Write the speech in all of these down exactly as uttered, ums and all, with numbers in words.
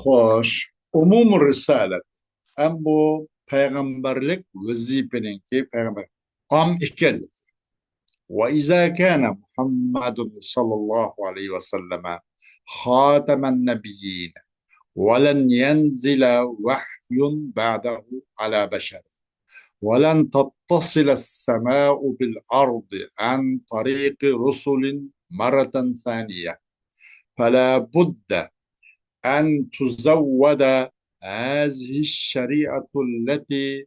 خوش، ئومۇمىي رىسالەت، ئەمما بۇ پەيغەمبەرلىك ۋەزىپىنىڭكى پەيغەمبەر ئام ئىكەنلىكى. وإذا كان محمد صلى الله عليه وسلم خاتم النبيين ولن ينزل وحي بعده على بشر ولن تتصل السماء بالأرض عن طريق رسل مرة ثانية، فلا بد أن تزود هذه الشريعة التي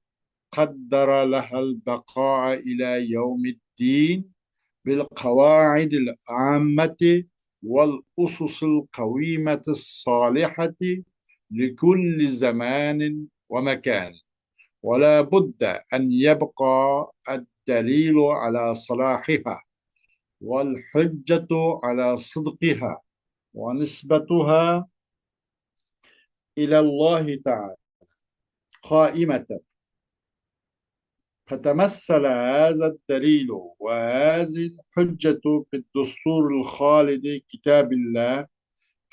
قدر لها البقاء إلى يوم الدين بالقواعد العامة والأسس القويمة الصالحة لكل زمان ومكان، ولا بد أن يبقى الدليل على صلاحها والحجة على صدقها ونسبتها إلى الله تعالى قائمة، فتمثل هذا الدليل وهذه الحجة بالدستور الخالد كتاب الله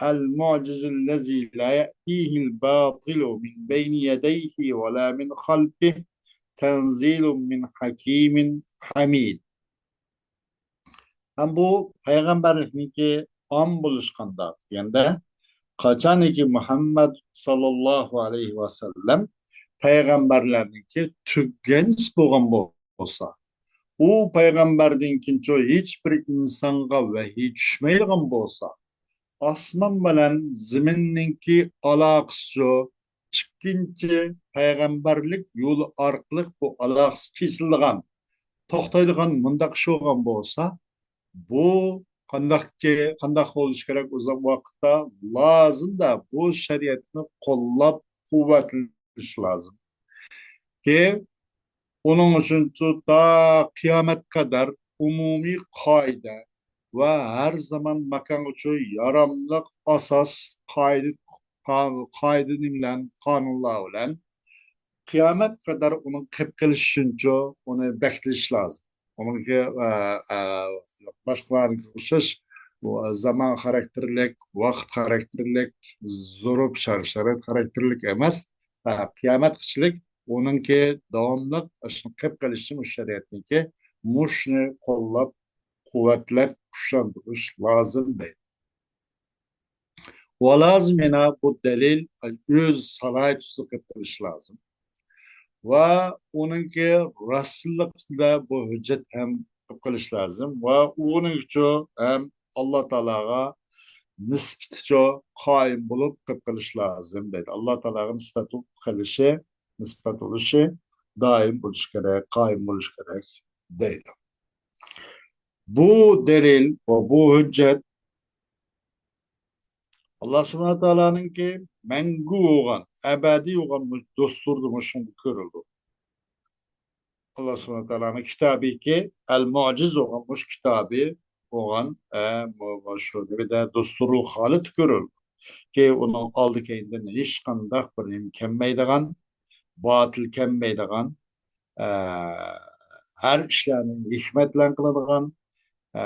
المعجز الذي لا يأتيه الباطل من بين يديه ولا من خلفه، تنزيل من حكيم حميد. ھەم بۇ پەيغەمبەرلىكنىڭكى ئام بولۇشى قانداق دېگەندە، قاچانكى مۇھەممەد ساللاللاھۇ ئەلەيھى ۋەسەللەم پەيغەمبەرلەرنىڭكى تۈگەنچىسى بولغان بولسا، ئۇ پەيغەمبەردىن كېيىنچۇ ھېچ بىر ئىنسانغا ۋەھىي چۈشمەيدىغان بولسا، ئاسمان بىلەن زېمىننىڭكى ئالاقىسىچۇ، ئىككىنچى پەيغەمبەرلىك يولى ئارقىلىق بۇ ئالاقىسى كېسىلىدىغان، توختايدىغان مۇنداق ئىش بولغان بولسا، بۇ قانداقكى، قانداق بولۇشى كېرەك؟ ئۇزاق ۋاقىتتا لازىمدا بۇ شەرىئەتنى قوللاپ قۇۋۋەتلىشى لازىم. كى، ئۇنىڭ ئۈچۈن تا قىيامەت قەدەر ئومۇمىي قائىدە ۋە ھەر زامان ماكانغىچۇ ياراملىق ئاساس قائىدە، قائىدە بىلەن، قانۇنلار بىلەن قىيامەت قەدەر ئۇنىڭ قېلىپ قېلىشى ئۈچۈنچۇ ئۇنى بەكلىشى لازىم. ئۇنىڭكى، ئە، ئە، باشقىلارنىڭكىگە ئوخشاش، ئۇ، زامان خاراكتېرلىك، ۋاقىت خاراكتېرلىك، زۇرۇپ، شار-، شارائىت خاراكتېرلىك ئەمەس. ئە، قىيامەتكىچىلىك ئۇنىڭكى داۋاملىق ئاشۇنى قېلىپ قېلىشى ئۈچۈن مۇشۇ شەرىئەتنىڭكى مۇشۇنى قوللاپ، قۇۋۋەتلەپ، كۈچلەندۈرۈش لازىم دەيدۇ. ۋە لازىم يەنە بۇ دەلىل ئۆز سالاھىيىتى ئۈستىدە قىلىپ قېلىش لازىم. ۋە ئۇنىڭكى راستلىق ئۈستىدە بۇ ھۆججەت ھەم قىلىپ قېلىش لازىم. ۋە ئۇنىڭ ئۈچۈن ھەم ئاللا تائالاغا نىسبىتىچۇ قائىم بولۇپ قىلىپ قېلىش لازىم دەيدۇ. ئاللا تائالاغا نىسبەت قىلىشى، نىسبەت بولۇشى دائىم بولۇش كېرەك، قائىم بولۇش كېرەك دەيدۇ. بۇ دەلىل ۋە بۇ ھۆججەت ئاللا سۇبھانەھۇ ۋە تائالانىڭكى مەڭگۈ بولغان، ئەبەدىي بولغان مۇ-، دۇستۇرىدا مۇشۇ كۆرۈلىدۇ. ئاللا سۇبھانەھۇ ۋە تائالانىڭ كىتابىكى ئەل مۇئجىز بولغان مۇشۇ كىتابى بولغان، ئە، مۇ-، مۇشۇ نېمىدە دۇستۇرۇل خالىد كۆرۈلىدۇ. كى ئۇنىڭ ئالدى كەينىدىن ھېچقانداق بىر نېمە كەلمەيدىغان، باتىل كەلمەيدىغان، ئە، ھەر ئىشلارنى ھېكمەت بىلەن قىلىدىغان، ئە،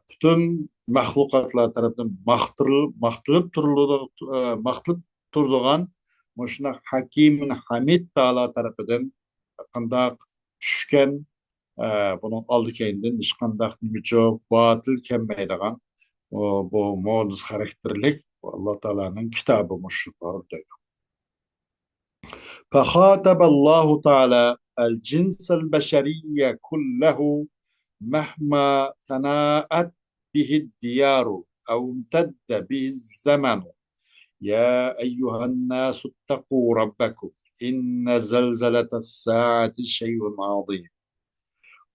پۈتۈن مەخلۇقاتلار تەرىپىدىن ماختىرىل-، ماختىلىپ تۇرۇلىدۇ-، ئە، ماختىلىپ تۇرىدىغان مۇشۇنداق ھەكىمۇن ھەمىد تائالا تەرىپىدىن قانداق چۈشكەن، ئە، بۇنىڭ ئالدى كەينىدىن ھېچقانداق نېمىچۇ باتىل كەلمەيدىغان، ئۇ، بۇ مۇئجىز خاراكتېرلىك ئاللا تائالانىڭ كىتابى مۇشۇلار دەيدۇ. فخاطب الله تعالى الجنس البشري كله مهما تناءت به الديار أو امتد به الزمن. يا أيها الناس اتقوا ربكم إن زلزلة الساعة شيء عظيم.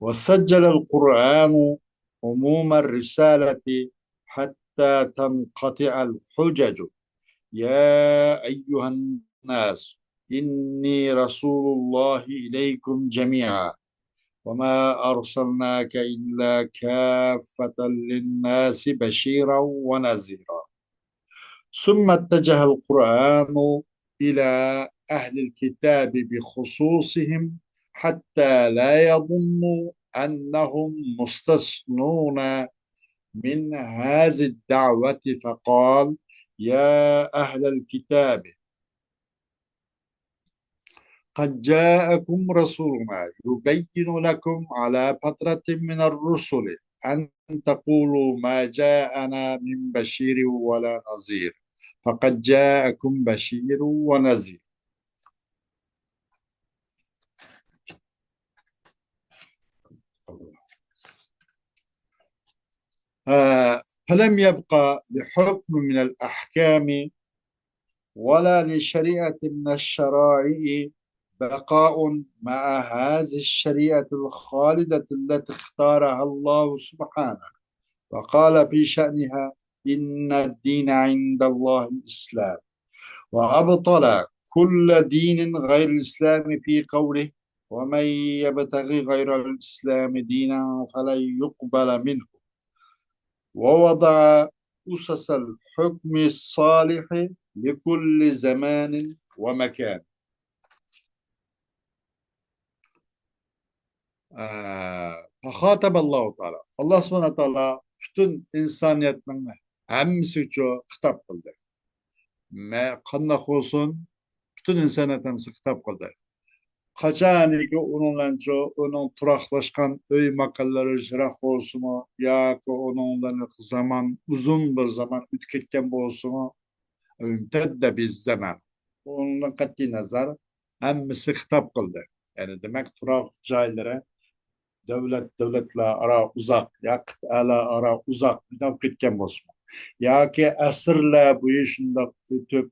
وسجل القرآن عموم الرسالة حتى تنقطع الحجج. يا أيها الناس إني رسول الله إليكم جميعا وما أرسلناك إلا كافة للناس بشيرا ونذيرا. ثم اتجه القرآن إلى أهل الكتاب بخصوصهم حتى لا يظنوا أنهم مستثنون من هذه الدعوة فقال: يا أهل الكتاب قد جاءكم رسولنا يبين لكم على فترة من الرسل أن تقولوا ما جاءنا من بشير ولا نذير، فقد جاءكم بشير ونذير. آه، فلم يبق لحكم من الأحكام ولا لشريعة من الشرائع بقاء مع هذه الشريعة الخالدة التي اختارها الله سبحانه، وقال في شأنها: إن الدين عند الله الإسلام، وأبطل كل دين غير الإسلام في قوله: ومن يبتغ غير الإسلام دينا فلن يقبل منه، ووضع أسس الحكم الصالح لكل زمان ومكان. ئە، فخاتب الله تعالى. ئاللا سۇبھانەھۇ ۋە تائالا پۈتۈن ئىنسانىيەتنىڭ ھەممىسىگىچۇ خىتاب قىلدى. مە-، قانداق بولسۇن، پۈتۈن ئىنسانىيەت ھەممىسىگە خىتاب قىلدى. قاچانكى ئۇنىڭ بىلەنچۇ، ئۇنىڭ تۇراقلاشقان ئۆي ماكانلىرى يىراق بولسىمۇ، ياكى ئۇنىڭ بىلەن زامان، ئۇزۇن بىر زامان ئۆتۈپ كەتكەن بولسىمۇ، امتد بالزمان. ئۇنىڭدىن قەتئىي نەزەر، ھەممىسى خىتاب قىلدى. يەنى دېمەك، تۇراق جايلىرى دۆلەت، دۆلەتلەر ئارا ئۇزاق، يا قىتئەلەر ئارا ئۇزاق، شۇنداق كەتكەن بولسىمۇ، ياكى ئەسىرلەر بويى شۇنداق ئۆتۈپ،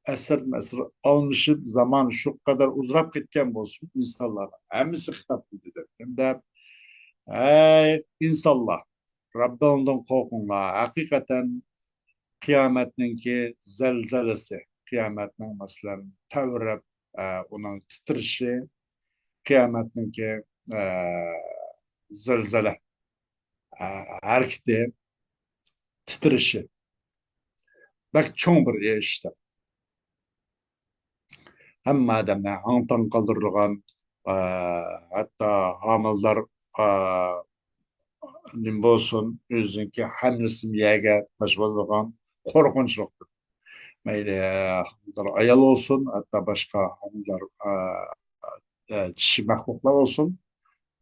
ئەسىردىن ئەسىر ئالمىشىپ، زامان شۇ قەدەر ئۇزىراپ كەتكەن بولسىمۇ، ئىنسانلارنىڭ ھەممىسى خىتاب قىلدى دەپ. ھەمدە، ئەي ئىنسانلار، رەببىڭدىن قورقۇڭلار. ھەقىقەتەن قىيامەتنىڭكى زەلزەلىسى، قىيامەتنىڭ، مەسىلەن، تەۋرەپ، ئە، ئۇنىڭ تىترىشى، قىيامەتنىڭكى، ئە، زەلزەلە، ئە، ھەرىكىتى، تىترىشى بەك چوڭ بىر ئىش دەپ. ھەممە ئادەمنى ھاڭ-تاڭ قالدۇرىدىغان، ئە، ھەتتا ھامىلىدار، ئە، نېمە بولسۇن، ئۆزىنىڭكى ھەممىسىنى يەرگە تاشلىۋالىدىغان قورقۇنچلۇق. مەيلى، ھامىلىدار ئايال بولسۇن، ھەتتا باشقا ھامىلىدار، ئە، ئە، چىشى مەخلۇقلار بولسۇن،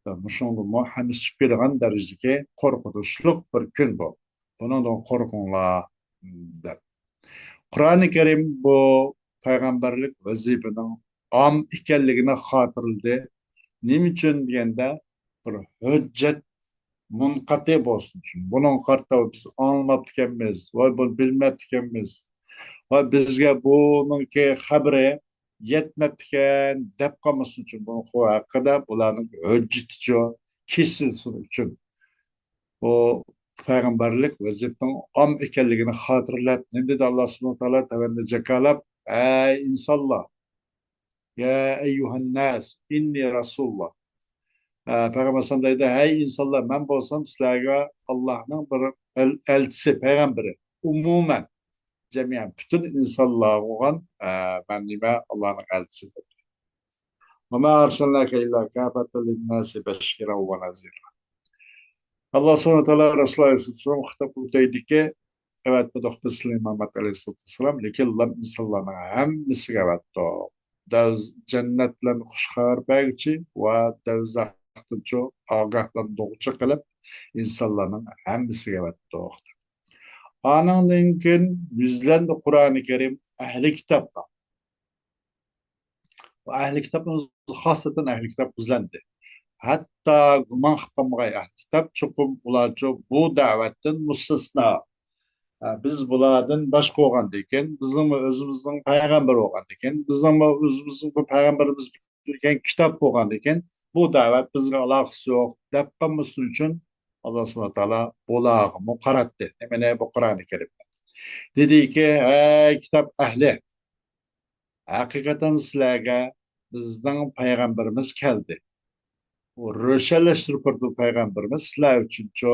مۇشۇنىڭدىمۇ ھەممىسى چۈشۈپ كېتىدىغان دەرىجىدىكى قورقۇنچلۇق بىر كۈن بۇ. بۇنىڭدىن قورقۇڭلار، دەپ. قۇرئانى كەرىم بۇ پەيغەمبەرلىك ۋەزىپىنىڭ ئام ئىكەنلىكىنى خاتىرىلىدى. نېمە ئۈچۈن دېگەندە، بىر ھۆججەت مۇنقەتى بولسۇن ئۈچۈن. بۇنىڭغا قارىتا بىز ئاڭلىماپتىكەنمىز، ۋاي، بۇنى بىلمەپتىكەنمىز، ۋاي، بىزگە بۇنىڭكى خەۋىرى يەتمەپتىكەن دەپ قالمىسۇن ئۈچۈن، بۇنىڭ ھەققىدە بۇلارنىڭ ھۆججىتىچۇ كېسىلسۇن ئۈچۈن. بۇ پەيغەمبەرلىك ۋەزىپىنىڭ ئام ئىكەنلىكىنى خاتىرىلەپ، نېمە دېدى ئاللا سۇبھانەھۇ ۋە تائالا تۆۋەندە جاكارلاپ؟ ئەي ئىنسانلار! يا ئەييۇھەنناس، ئىننى رەسۇلۇللا. ئە، پەيغەمبەر ئەلەيھىسسالام دەيدۇ، ھەي ئىنسانلار، مەن بولسام سىلەرگە ئاللانىڭ بىر ئەل-، ئەلچىسى، پەيغەمبىرى. ئومۇمەن، جەمئىيەت، پۈتۈن ئىنسانلارغا بولغان، ئە، مەن نېمە، ئاللانىڭ ئەلچىسى دەپ. وما أرسلناك إلا كافة للناس بشيرا ونذيرا. ئاللا سۇبھانەھۇ ۋە تائالا رەسۇلى ئەلەيھىسسالام خىتاب قىلىپ دەيدىكى، ئەۋەتمىدۇق بىز سىلەي مۇھەممەد ئەلەيھىسسالام، لېكىن ئىنسانلارنىڭ ھەممىسىگە ئەۋەتتۇق. دەۋز-، جەننەت بىلەن خۇش خەۋەر بەرگۈچى ۋە دەۋزەختىنچۇ ئاگاھلاندۇرغۇچى قىلىپ، ئىنسانلارنىڭ ھەممىسىگە ئەۋەتتۇق. ئانىڭدىن كېيىن يۈزلەندى قۇرئانى كەرىم ئەھلى كىتابقا. ئەھلى كىتابنىڭ خاسلىقىدىن ئەھلى كىتاب يۈزلەندى. ھەتتا گۇمان قىلىپ قالمىغاي ئەھلى كىتاب، چوقۇم ئۇلارچۇ بۇ دەۋەتتىن مۇستەسنا. ھە، بىز بۇلاردىن باشقا بولغاندىكىن، بىزنىڭمۇ ئۆزىمىزنىڭ پەيغەمبىرى بولغاندىكىن، بىزنىڭمۇ ئۆزىمىزنىڭ بۇ پەيغەمبىرىمىز بىلگەن كىتاب بولغاندىكىن، بۇ دەۋەت بىزگە ئالاقىسى يوق دەپ قالمىسۇن ئۈچۈن، ئاللا سۇبھانەھۇ ۋە تائالا بۇلارغىمۇ قاراتتى. نېمىنى؟ بۇ قۇرئانى كەرىمنى. دېدىكى، ھەي كىتاب ئەھلى! ھەقىقەتەن سىلەرگە بىزنىڭ پەيغەمبىرىمىز كەلدى. ئۇ روشەنلەشتۈرۈپ بېرىدۇ پەيغەمبىرىمىز سىلەر ئۈچۈنچۇ،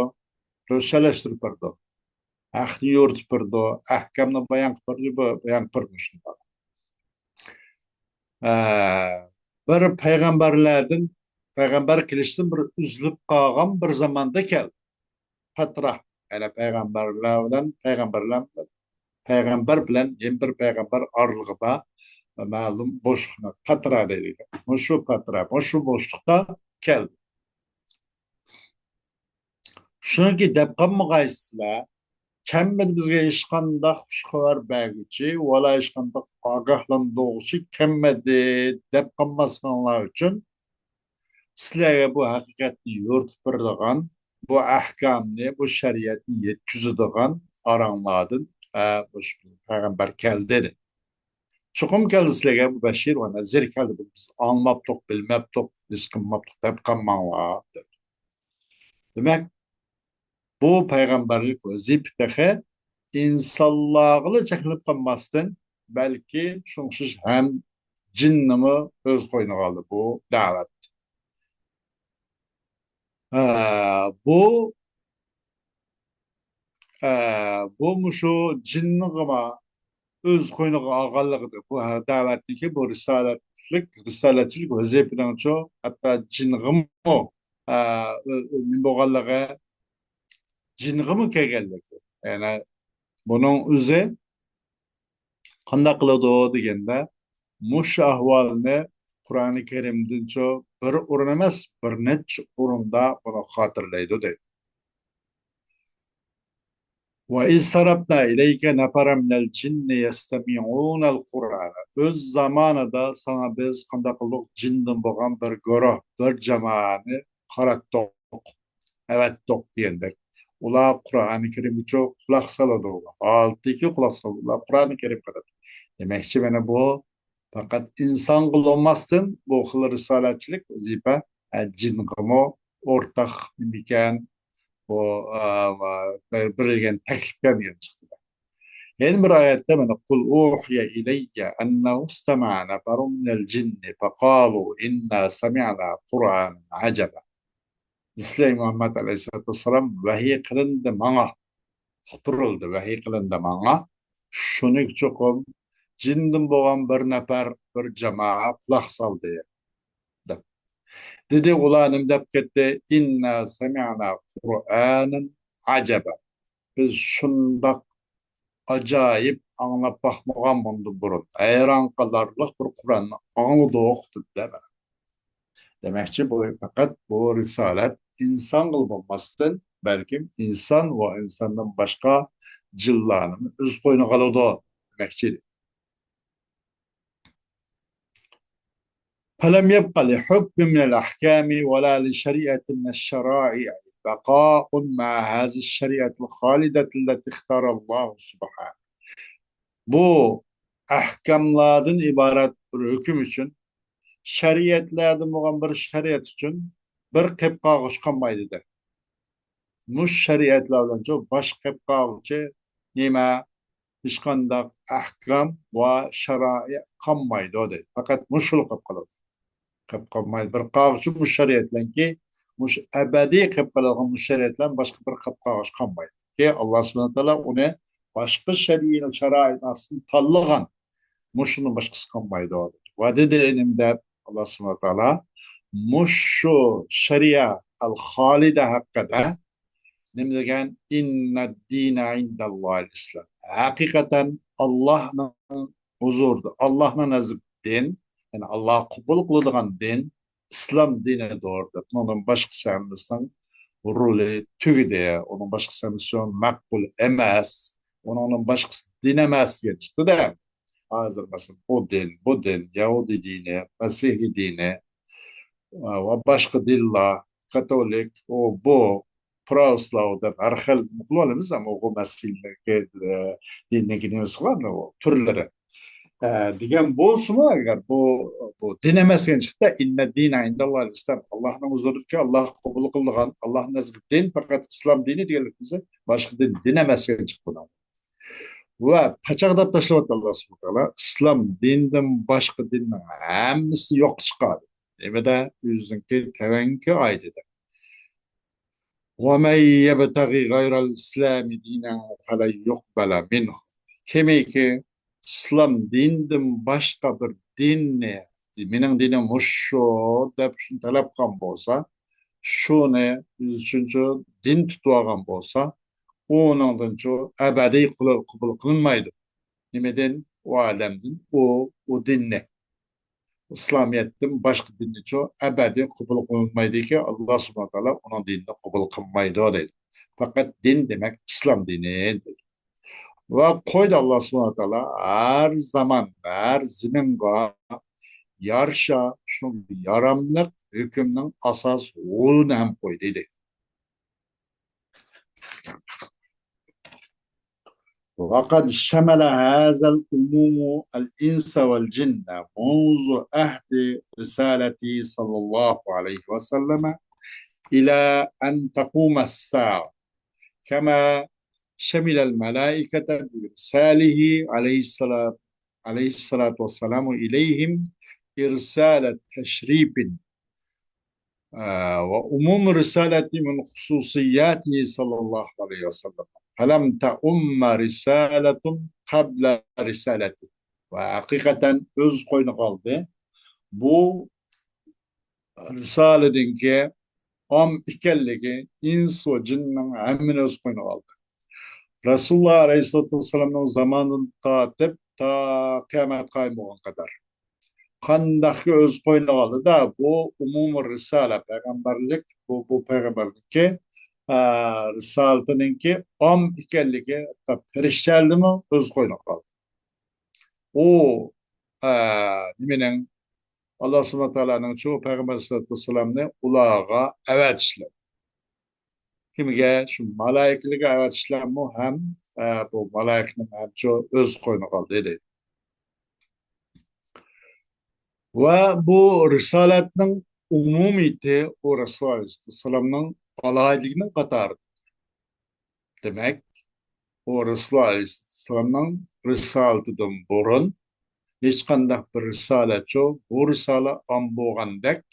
روشەنلەشتۈرۈپ بېرىدۇ. ھەقنى يورۇتۇپ بېرىدۇ، ئەھكامنى بايان قىلىپ بېرىدۇ، بايان قىلىپ بېرىدۇ شۇنداق. ئە، بىر پەيغەمبەرلەردىن، پەيغەمبەر كېلىشتىن بىر ئۈزۈلۈپ قالغان بىر زاماندا كەلدى. پەترا، يەنى پەيغەمبەرلەر بىلەن، پەيغەمبەرلەر بىلەن پەيغەمبەر بىلەن يەنە بىر پەيغەمبەر ئارىلىقىدا مەلۇم بوشلۇقنى پەترا دەيدىكەن. مۇشۇ پەترا، مۇشۇ بوشلۇقتا كەلدى. شۇنىڭكى دەپ قالمىغايسىلەر، كەلمىدى بىزگە ھېچقانداق خۇش خەۋەر بەرگۈچى، ۋالا ھېچقانداق ئاگاھلاندۇرغۇچى كەلمىدى دەپ قالماسلىقىڭلار ئۈچۈن، سىلەرگە بۇ ھەقىقەتنى يورۇتۇپ بېرىدىغان، بۇ ئەھكامنى، بۇ شەرىئەتنى يەتكۈزىدىغان ئاراڭلاردىن، ئە، مۇشۇ پەيغەمبەر كەلدى دېدى. چوقۇم كەلدى سىلەرگە بۇ بەشىر ۋە نەزىر كەلدى. بۇنى بىز ئاڭلىماپتۇق، بىلمەپتۇق، ھېس قىلماپتۇق دەپ قالماڭلار دېدى. دېمەك، بۇ پەيغەمبەرلىك ۋەزىپە تېخى ئىنسانلارغىلا چەكلىنىپ قالماستىن، بەلكى شۇنىڭغا ئوخشاش ھەم جىننىمۇ ئۆز قوينىغا ئالدى بۇ دەۋەت. ھە، بۇ، ھە، بۇ مۇشۇ جىننىغىمۇ ئۆز قوينىغا ئالغانلىقىدىن، بۇ دەۋەتنىڭكى بۇ رىسالەتلىك، رىسالەتچىلىك ۋەزىپىنىڭچۇ ھەتتا جىنغىمۇ، ئە، ئۆ-، ئۆ-، نېمە بولغانلىقى، جىنغىمۇ كەلگەنلىكى. يەنى بۇنىڭ ئۆزى قانداق قىلىدۇ دېگەندە، مۇشۇ ئەھۋالنى قۇرئانى كەرىمدىنچۇ بىر ئورۇن ئەمەس، بىر نەچچە ئورۇندا بۇنى خاتىرىلەيدۇ دەيدۇ. وَإِذْ صَرَفْنَا إِلَيْكَ نَفَرًا مِنَ الْجِنِّ يَسْتَمِعُونَ الْقُرْآنَ. ئۆز زامانىدا ساڭا بىز قانداق قىلدۇق؟ جىندىن بولغان بىر گۇرۇھ، بىر جامائەتنى قاراتتۇق، ئەۋەتتۇق دېگەندەك. ئۇلار قۇرئانى كەرىمگىچۇ قۇلاق سالىدۇ. ھالبۇكى قۇلاق سالىدۇ. ئۇلار قۇرئانى كەرىمگە قاراپ. دېمەكچى، مانا بۇ پەقەت ئىنسانغىلا بولماستىن، بۇ خىل رىسالەتچىلىك ۋەزىپە، ئە، جىنغىمۇ ئورتاق نېمىكەن، بۇ، ئە، بېرىلگەن تەكلىپكەن دېگەن چىقتى. يەنە بىر ئايەتتە مانا، قُلْ أُوحِيَ إِلَيَّ أَنَّهُ اسْتَمَعَ نَفَرٌ مِنَ الْجِنِّ فَقَالُوا إِنَّا سَمِعْنَا قُرْآنًا عَجَبًا. دېسىلەي مۇھەممەد ئەلەيھىسسالاتۇ ۋەسسالام ۋەھىي قىلىندى ماڭا، ئۇقتۇرۇلدى، ۋەھىي قىلىندى ماڭا. شۇنى چوقۇم جىندىن بولغان بىر نەپەر، بىر جامائەت قۇلاق سالدى، دەپ. دېدى، ئۇلار نېمە دەپ كەتتى؟ إِنَّا سَمِعْنَا قُرْآنًا عَجَبًا. بىز شۇنداق ئاجايىپ ئاڭلاپ باقمىغان بۇندىن بۇرۇن، ھەيران قالارلىق بىر قۇرئاننى ئاڭلىدۇق، دېدى. دېمەكچى، بۇ پەقەت بۇ رىسالەت ئىنسانغىلا بولماستىن، بەلكىم ئىنسان ۋە ئىنساندىن باشقا جىنلارنىمۇ ئۆز قوينىغا ئالىدۇ دېمەكچى ئىدى. فَلَمْ يَبْقَ لِحُكْمٍ مِنَ الْأَحْكَامِ وَلَا لِشَرِيعَةٍ مِنَ الشَّرَائِعِ بَقَاءٌ مَعَ هَذِهِ الشَّرِيعَةِ الْخَالِدَةِ الَّتِي اخْتَارَهَا اللَّهُ سُبْحَانَهُ. بۇ ئەھكاملاردىن ئىبارەت بىر ھۆكۈم ئۈچۈن، شەرىئەتلەردىن بولغان بىر شەرىئەت ئۈچۈن بىر قېلىپ قالغۇچى قالمايدۇ دە. مۇشۇ شەرىئەتلەر بىلەنچۇ باشقا قېلىپ قالغۇچى نېمە؟ ھېچقانداق ئەھكام ۋە شارائىئ قالمايدۇ دەيدۇ. پەقەت مۇشۇلا قېلىپ قالىدۇ. قېلىپ قالمايدۇ. بىر قالغۇچى مۇشۇ شەرىئەتلەركى، مۇشۇ ئەبەدىي قېلىپ قالىدىغان مۇشۇ شەرىئەتلەر باشقا بىر قېلىپ قالغۇچى قالمايدۇ. كى ئاللا سۇبھانەھۇ ۋە تائالا ئۇنى باشقا شەرئىي شارائىت ئاستىدا تاللىغان. مۇشۇنىڭ باشقىسى قالمايدۇ. ۋە دېدى نېمە دەپ ئاللا سۇبھانەھۇ ۋە تائالا مۇشۇ شەرىئە ئەل خالىدە ھەققىدە نېمە دېگەن؟ إِنَّ الدِّينَ عِندَ اللَّهِ الْإِسْلَامُ. ھەقىقەتەن ئاللاھنىڭ ھۇزۇرىدا، ئاللاھنىڭ نەزىرىدە دىن، يەنى ئاللا قوبۇل قىلىدىغان دىن ئىسلام دىنىدۇر دەپ، ئۇنىڭدىن باشقىسى ھەممىسىنىڭ رولى تۈگىدى، ئۇنىڭ باشقىسى ھەممىسى مەقبۇل ئەمەس، ئۇنىڭدىن باشقىسى دىن ئەمەس دېگەن چىقتى-دە. ھازىر مەسىلەن، ئۇ دىن، بۇ دىن، يەھۇدىي دىنى، مەسىھىي دىنى، ۋە باشقا دىنلار، كاتولىك، ئۇ، بۇ، پراۋوسلاۋ دەپ ھەر خىل قىلىۋالىمىز، ئەمما ئۇ مەسىھىيلىكى، ئە، دىننىڭكى نېمىسى بار، ئۇ تۈرلىرى. ئە، دېگەن بولسىمۇ، ئەگەر بۇ، بۇ دىن ئەمەس دېگەن چىقتى، إِنَّ الدِّينَ عِندَ اللَّهِ الْإِسْلَامُ. ئاللاھنىڭ ھۇزۇرىدىكى، ئاللا قوبۇل قىلىدىغان، ئاللا نەزىرىدىكى دىن پەقەت ئىسلام دىنى دېگەنلىكىمىزدە، باشقا دىن، دىن ئەمەس دېگەن چىقتى بۇنىڭ. ۋە پاچاق دەپ تاشلىۋەتتى ئاللا سۇبھانەھۇ ۋە تائالا. ئىسلام دىنىدىن باشقا دىننىڭ ھەممىسىنى يوققا چىقاردى. نېمىدە؟ ئۆزىنىڭكى تەۋەنكى ئايىتىدە. وَمَن يَبْتَغِ غَيْرَ الْإِسْلَامِ دِينًا فَلَن يُقْبَلَ مِنْهُ. كىمكى ئىسلام دىنىدىن باشقا بىر دىننى، مېنىڭ دىنىم مۇشۇ دەپ شۇنى تەلەپ قىلغان بولسا، شۇنى ئۆزى ئۈچۈن دىن تۇتۇۋالغان بولسا، ئۇنىڭدىنچۇ ئەبەدىي قوبۇل، قوبۇل قىلىنمايدۇ. نېمىدىن؟ ئۇ ئادەمدىن، ئۇ، ئۇ دىننى. ئىسلامىيەتتىن باشقا دىننىچۇ ئەبەدىي قوبۇل قىلىنمايدىكى، ئاللا سۇبھانە تائالا ئۇنىڭ دىنىنى قوبۇل قىلمايدۇ دەيدۇ. پەقەت دىن دېمەك ئىسلام دىنى دەيدۇ. ۋە قويدى، ئاللا سۇبھانە تائالا ھەر زامان، ھەر زېمىنغا يارىشا شۇ ياراملىق ھۆكۈمنىڭ ئاساس رولىنى ھەم قويدى دەيدۇ. وقد شمل هذا العموم الإنس والجن منذ عهد رسالته صلى الله عليه وسلم إلى أن تقوم الساعة، كما شمل الملائكة بإرساله عليه الصلاة، عليه الصلاة والسلام إليهم إرسال تشريف، آه، وعموم رسالته من خصوصياته صلى الله عليه وسلم، فلم تعم رسالة قبل رسالته. ۋە ھەقىقەتەن ئۆز قوينىغا ئالدى. بۇ رىسالىنىڭكى ئام ئىكەنلىكى ئىنس ۋە جىننىڭ ھەممىنى ئۆز قوينىغا ئالدى. رەسۇلۇللا ئەلەيھىسسالاتۇ ۋەسسالامنىڭ زامانىدىن تارتىپ تا قىيامەت قايىم بولغان قەدەر. قانداقكى ئۆز قوينىغا ئالدى-دە، بۇ ئومۇمىي رىسالە، پەيغەمبەرلىك، بۇ، بۇ پەيغەمبەرلىككە، ئە، رىسالىتىنىڭكى ئام ئىكەنلىكى، ھەتتا پەرىشتىلەرنىمۇ ئۆز قوينىغا ئالدى. ئۇ، ئە، نېمىنىڭ، ئاللا سۇبھانەھۇ ۋە تائالانىڭچۇ پەيغەمبەر ئەلەيھىسسالاتۇ ۋەسسالامنى ئۇلارغا ئەۋەتىشلەر. كىمگە؟ شۇ مالائىكىلەرگە ئەۋەتىشلەرمۇ ھەم، ئە، بۇ مالائىكىنىڭ ھەمچۇ ئۆز قوينىغا ئالدى دەيدۇ. ۋە بۇ رىسالەتنىڭ ئومۇمىيىتى ئۇ رەسۇل ئەلەيھىسسالامنىڭ ئالاھىدىلىكىنىڭ قاتارىدا. دېمەك، ئۇ رەسۇل ئەلەيھىسسالامنىڭ رىسالىتىدىن بۇرۇن ھېچقانداق بىر رىسالەتچۇ، بۇ رىسالە ئام بولغاندەك،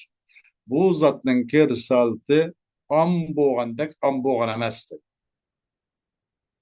بۇ زاتنىڭكى رىسالىتى ئام بولغاندەك ئام بولغان ئەمەستى.